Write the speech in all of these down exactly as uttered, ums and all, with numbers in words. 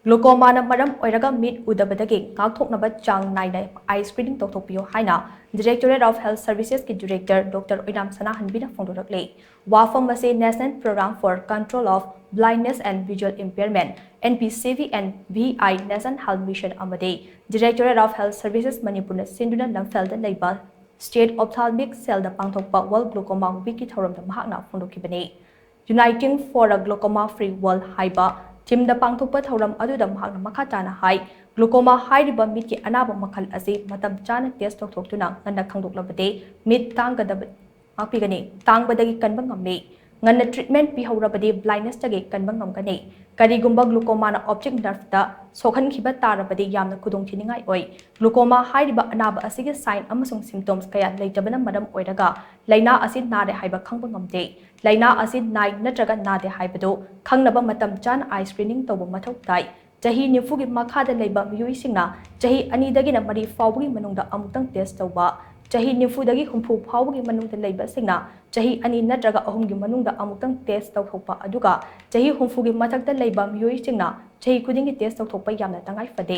Glaucoma ꯅ ꯃꯔꯝ ꯑꯣꯏꯔꯒ ꯃꯤꯠ ꯎꯗꯕꯗꯒꯤ ꯉꯥꯛꯊꯣꯛꯅꯕ ꯆꯥꯡ ꯅꯥꯏꯅ eye screening ꯇꯧꯊꯣꯛꯄꯤꯌꯨ ꯍꯥꯏꯅ Directorate of Health Services ꯀꯤ Director Doctor ꯑꯣꯏꯅꯥꯝ ꯁꯅꯥꯍꯟꯕꯤꯅ ꯐꯣꯡꯗꯣꯔꯛꯂꯤ꯫ ꯋꯥꯐꯝ ꯑꯁꯤ National Program for Control of Blindness and Visual Impairment, N P C V and V I, National Health Mission ꯑꯃꯗꯤ Directorate of Health Services ꯃꯅꯤꯄꯨꯔꯅ ꯁꯤꯟꯗꯨꯅ ꯂꯝꯐꯦꯜꯗ ꯂꯩꯕ State Ophthalmic Cell ꯗ ꯄꯥꯡꯊꯣꯛꯄ World Glaucoma Week ꯀꯤ ꯊꯧꯔꯝꯗ ꯃꯍꯥꯛꯅ ꯐꯣꯡꯗꯣꯛꯈꯤꯕꯅꯤ꯫ Uniting for a Glaucoma Free World ꯍꯥꯏꯕ theme ꯗ ꯄꯥꯡꯊꯣꯛꯄ ꯊꯧꯔꯝ ꯑꯗꯨꯗ ꯃꯍꯥꯛꯅ ꯃꯈꯥ ꯇꯥꯅ ꯍꯥꯏ, glaucoma ꯍꯥꯏꯔꯤꯕ ꯃꯤꯠꯀꯤ ꯑꯅꯥꯕ ꯃꯈꯜ ꯑꯁꯤ ꯃꯇꯝ ꯆꯥꯅ test ꯇꯧꯊꯣꯛꯇꯨꯅ ꯉꯟꯅ ꯈꯪꯗꯣꯛꯂꯕꯗꯤ ꯃꯤꯠ ꯇꯥꯡꯒꯗꯕ ꯉꯥꯛꯄꯤꯒꯅꯤ, ꯇꯥꯡꯕꯗꯒꯤ ꯀꯟꯕ ꯉꯝꯃꯤ꯫ ꯉꯟꯅ treatment ꯄꯤꯍꯧꯔꯕꯗꯤ blindness ꯇꯒꯤ ꯀꯟꯕ ꯉꯝꯒꯅꯤ꯫ ꯀꯔꯤꯒꯨꯝꯕ glaucoma ꯅ optic nerve ꯇ ꯁꯣꯛꯍꯟꯈꯤꯕ ꯇꯥꯔꯕꯗꯤ ꯌꯥꯝꯅ ꯈꯨꯗꯣꯡꯊꯤꯅꯤꯡꯉꯥꯏ ꯑꯣꯏ꯫ Glaucoma ꯍꯥꯏꯔꯤꯕ ꯑꯅꯥꯕ ꯑꯁꯤꯒꯤ sign ꯑꯃꯁꯨꯡ symptoms ꯀꯌꯥ ꯂꯩꯇꯕꯅ ꯃꯔꯝ ꯑꯣꯏꯔꯒ ꯂꯥꯏꯅꯥ ꯑꯁꯤ ꯅꯥꯔꯦ ꯍꯥꯏꯕ ꯈꯪꯕ ꯉꯝꯗꯦ꯫ ꯂꯥꯏꯅꯥ ꯑꯁꯤ ꯅꯥꯏ ꯅꯠꯇ꯭ꯔꯒ ꯅꯥꯗꯦ ꯍꯥꯏꯕꯗꯨ ꯈꯪꯅꯕ ꯃꯇꯝ ꯆꯥꯅ eye screening ꯇꯧꯕ ꯃꯊꯧ ꯇꯥꯏ꯫ ꯆꯍꯤ ꯅꯤꯐꯨꯒꯤ ꯃꯈꯥꯗ ꯂꯩꯕ ꯃꯤꯑꯣꯏꯁꯤꯡꯅ ꯆꯍꯤ ꯑꯅꯤꯗꯒꯤꯅ ꯃꯔꯤ ꯐꯥꯎꯕꯒꯤ ꯃꯅꯨꯡꯗ ꯑꯃꯨꯛꯇꯪ test ꯇꯧꯕ, ꯆꯍꯤ ꯅꯤꯐꯨꯗꯒꯤ ꯍꯨꯝꯐꯨ ꯐꯥꯎꯕꯒꯤ ꯃꯅꯨꯡꯗ ꯂꯩꯕꯁꯤꯡꯅ ꯆꯍꯤ ꯑꯅꯤ ꯅꯠꯇ꯭ꯔꯒ ꯑꯍꯨꯝꯒꯤ ꯃꯅꯨꯡꯗ ꯑꯃꯨꯛꯇꯪ test ꯇꯧꯊꯣꯛꯄ, ꯑꯗꯨꯒ ꯆꯍꯤ ꯍꯨꯝꯐꯨꯒꯤ ꯃꯊꯛꯇ ꯂꯩꯕ ꯃꯤꯑꯣꯏꯁꯤꯡꯅ ꯆꯍꯤ ꯈꯨꯗꯤꯡꯒꯤ test ꯇꯧꯊꯣꯛꯄ ꯌꯥꯝꯅ ꯇꯉꯥꯏ ꯐꯗꯦ꯫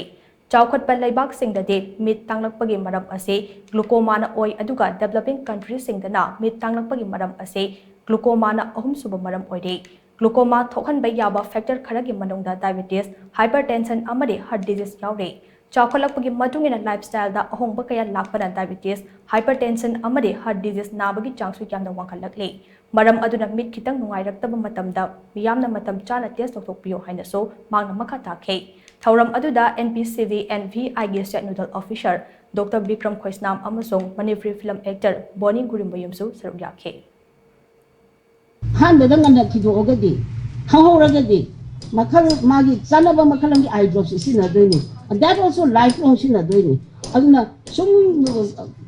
ꯆꯥꯎꯈꯠꯄ ꯂꯩꯕꯥꯛꯁꯤꯡꯗꯗꯤ ꯃꯤꯠ ꯇꯥꯡꯂꯛꯄꯒꯤ ꯃꯔꯝ ꯑꯁꯤ glaucoma ꯅ ꯑꯣꯏ, ꯑꯗꯨꯒ developing country ꯁꯤꯡꯗꯅ ꯃꯤꯠ ꯇꯥꯡꯂꯛꯄꯒꯤ ꯃꯔꯝ ꯑꯁꯤ glaucoma ꯅ ꯑꯍꯨꯝꯁꯨꯕ ꯃꯔꯝ ꯑꯣꯏꯔꯤ꯫ Glaucoma ꯊꯣꯛꯍꯟꯕ ꯌꯥꯕ factor ꯈꯔꯒꯤ ꯃꯅꯨꯡꯗ diabetes, hypertension ꯑꯃꯗꯤ heart disease ꯌꯥꯎꯔꯤ꯫ ꯆꯥꯎꯈꯠꯂꯛꯄꯒꯤ ꯃꯇꯨꯡ ꯏꯟꯅ lifestyle ꯗ ꯑꯍꯣꯡꯕ ꯀꯌꯥ ꯂꯥꯛꯄꯅ diabetes, hypertension ꯑꯃꯗꯤ heart disease ꯅꯥꯕꯒꯤ ꯆꯥꯡꯁꯨ ꯌꯥꯝꯅ ꯋꯥꯡꯈꯠꯂꯛꯂꯤ꯫ ꯃꯔꯝ ꯑꯗꯨꯅ ꯃꯤꯠ ꯈꯤꯇꯪ ꯅꯨꯡꯉꯥꯏꯔꯛꯇꯕ ꯃꯇꯝꯗ ꯃꯤꯌꯥꯝꯅ ꯃꯇꯝ ꯆꯥꯅ test ꯇꯧꯊꯣꯛꯄꯤꯌꯨ ꯍꯥꯏꯅꯁꯨ ꯃꯍꯥꯛꯅ ꯃꯈꯥ ꯇꯥꯈꯤ꯫ ꯊꯧꯔꯝ ꯑꯗꯨꯗ N P C V and V I ꯒꯤ State Nodal Officer Doctor Bikram ꯈꯣꯏꯁꯅꯥꯝ ꯑꯃꯁꯨꯡ Manipuri film actor ꯕꯣꯅꯤ ꯒꯨꯔꯤꯝꯕꯌꯨꯝꯁꯨ ꯁꯔꯨꯛ ꯌꯥꯈꯤ꯫ ꯑꯍꯥꯟꯕꯗ ꯉꯟꯅ ꯊꯤꯗꯣꯛꯑꯒꯗꯤ, ꯈꯪꯍꯧꯔꯒꯗꯤ, ꯃꯈꯜ, ꯃꯥꯒꯤ ꯆꯥꯅꯕ ꯃꯈꯜ ꯑꯃꯒꯤ eye drops ꯁꯤ ꯁꯤꯖꯤꯟꯅꯗꯣꯏꯅꯤ꯫ And that also life long ꯁꯤꯖꯤꯟꯅꯗꯣꯏꯅꯤ꯫ ꯑꯗꯨꯅ ꯁꯨꯝ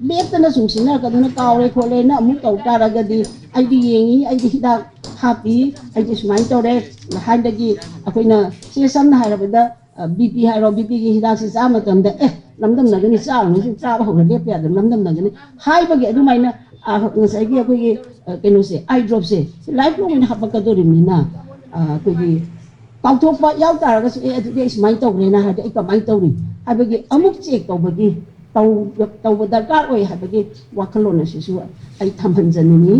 ꯂꯦꯞꯇꯅ ꯁꯨꯝ ꯁꯤꯖꯤꯟꯅꯔꯛꯀꯗꯅ ꯀꯥꯎꯔꯦ ꯈꯣꯠꯂꯦꯅ ꯑꯃꯨꯛ ꯇꯧ ꯇꯥꯔꯒꯗꯤ, "ꯑꯩꯗꯤ ꯌꯦꯡꯉꯤ, ꯑꯩꯗꯤ ꯍꯤꯗꯥꯛ ꯍꯥꯞꯄꯤ, ꯑꯩꯗꯤ ꯁꯨꯃꯥꯏꯅ ꯇꯧꯔꯦ" ꯍꯥꯏꯕꯗꯒꯤ ꯑꯩꯈꯣꯏꯅ, ꯁꯦ, ꯁꯝꯅ ꯍꯥꯏꯔꯕꯗ, ꯕꯤ ꯄꯤ ꯍꯥꯏꯔꯣ, ꯕꯤ ꯄꯤꯒꯤ ꯍꯤꯗꯥꯛꯁꯤ ꯆꯥꯕ ꯃꯇꯝꯗ, "ꯑꯦ, ꯂꯝꯗꯝꯅꯒꯅꯤ, ꯆꯥꯔꯨꯅꯨ, ꯁꯤ ꯆꯥꯕ ꯍꯧꯔ ꯂꯦꯞꯄ ꯌꯥꯗꯕ, ꯂꯝꯗꯝꯅꯒꯅꯤ" ꯍꯥꯏꯕꯒꯤ ꯑꯗꯨꯃꯥꯏꯅ, ꯑ, ꯉꯁꯥꯏꯒꯤ ꯑꯩꯈꯣꯏꯒꯤ, ꯑ, ꯀꯩꯅꯣꯁꯦ, eye drops ꯁꯦ, ꯁꯤ life long ꯑꯣꯏꯅ ꯍꯥꯞꯄꯛꯀꯗꯧꯔꯤꯕꯅꯤꯅ, ꯑ, ꯑꯩꯈꯣꯏꯒꯤ ꯀꯥꯎꯊꯣꯛꯄ ꯌꯥꯎ ꯇꯥꯔꯒꯁꯨ, "ꯑꯦ, ꯑꯗꯨꯗꯤ ꯑꯩ ꯁꯨꯃꯥꯏꯅ ꯇꯧꯈ꯭ꯔꯦꯅ" ꯍꯥꯏꯗꯤ ꯑꯩ ꯀꯃꯥꯏꯅ ꯇꯧꯔꯤ ꯍꯥꯏꯕꯒꯤ ꯑꯃꯨꯛ ꯆꯦꯛ ꯇꯧꯕꯒꯤ ꯇꯧ-, ꯇꯧꯕ ꯗꯔꯀꯥꯔ ꯑꯣꯏ ꯍꯥꯏꯕꯒꯤ ꯋꯥꯈꯜꯂꯣꯟ ꯑꯁꯤꯁꯨ ꯑꯩ ꯊꯝꯍꯟꯖꯅꯤꯡꯉꯤ꯫